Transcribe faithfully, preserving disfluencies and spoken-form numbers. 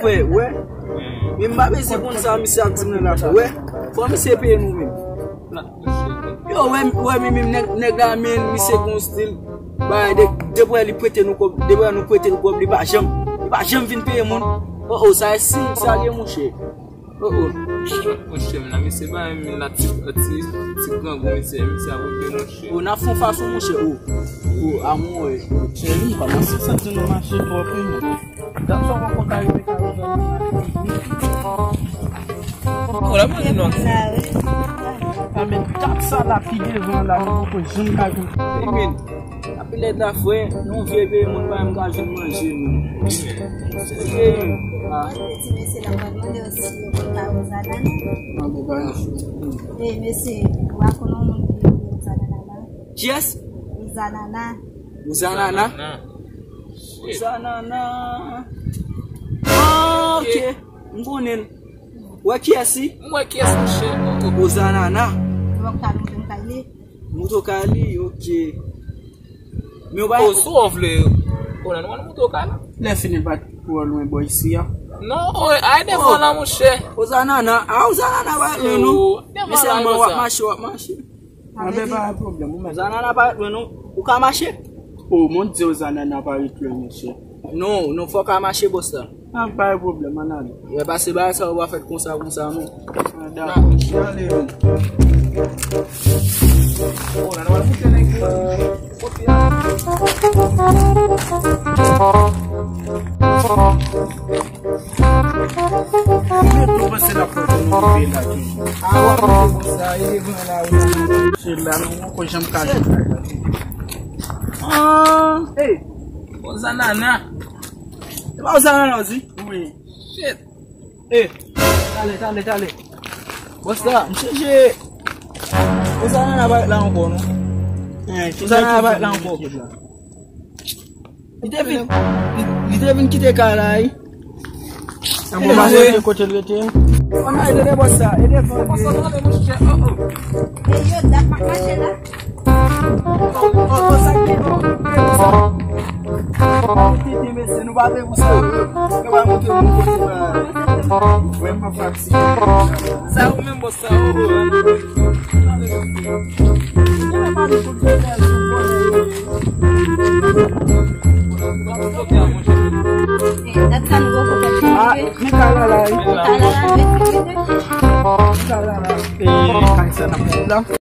Wè, wè. Men m pa bezwen konn sa misye ap di m nan la, wè. Fò misye peye nou menm. Yo, wè, wè, men menm nèg, nèg la, men misye gon stil. Bay, de, depi wè li prete nou kòb, depi wè nou prete l kòb, li pa janm, li pa janm vin peye moun. O, o, sa e siy sa ye, monchè. O, o. Monchè, m la, mesye, bay m la ti, ti, ti grangou, mesye, mesye ap okipe, monchè. O, n ap fè yon fason, monchè, o. O, a mwen, wè. Cheri, kòmanse santi nou mache twòp, wi, men. Dat sa w poko ka rive ka rive. O, la manje nòs. A, men dat sa la ki devan la, nou poko janm ka jwenn. Wi, men. Apil lèt la, frè, nou vye peyi moun pa menm ka jwenn manje, non. Serye, a. Ti mesye la, mwen mande yo si yo konn kay Ozanana. Mwen konn kay. E, mesye, ou pa konn yon moun ki rele Ozanana, non? Kiyès? Ozanana. Ozanana? Ozanana. Ah, ok. M konnen l. Ou wè kiyès li? M wè kiyès, monchè. Ozanana. Ou pa ka montre m kay li? Montre w kay li, ok. Men ou pa... O, si w vle, o, nan nou al montre w kay la. Lè fini pa twò lwen bò isi a. Non, o, ay devan la, monchè. Ozanana, a, Ozanana pa lwen, non. Men sèlman w ap mache, w ap mache. Anben, pa gen pwoblèm, ou menm. Ozanana pa ret lwen, non. Ou ka mache? O, mon Dye, Ozanana pa ret lwen, monchè. Non, non, fò w ka mache, bòs la. A, pa gen pwoblèm, ann ale. Wè, pase bagay sa yo pa fèt konsa, konsa, non. A, dakò, monchè, ale, men. O, la, nou al fout nèg yo. Kote a? Mwen tou panse n ap fè ekonomi peyi la toujou. A, w ap monte konsa, e devan la, wi. Se la, nou poko janm ka jwenn bagay la. Ah, hey! Ozanana. Se pa Ozanana, ou di? Wi. Shit. Hey, talè, talè, talè. Bòs la, m chèche. Ozanana pa ret la ankò, non. Ozanana pa ret la ankò. Li te vin, li, li te vin kite kay la, wi. Nan bon, pa rete kote l rete. Ann al ede bòs sa, ede fò l ye. E yo, dat m ap mache la. O, o, sa k gen, o, tete, mesye, nou pa vle pou sa. Nou pa montre moun kote nou la. Vrèman fatige. Sa ou menm, bòs sa, o, o. Dat sa nou poko fè. Ah, men kay la la, wi. Kay la la, men sekirite. Kay la la. E, kay sa n ap fè la.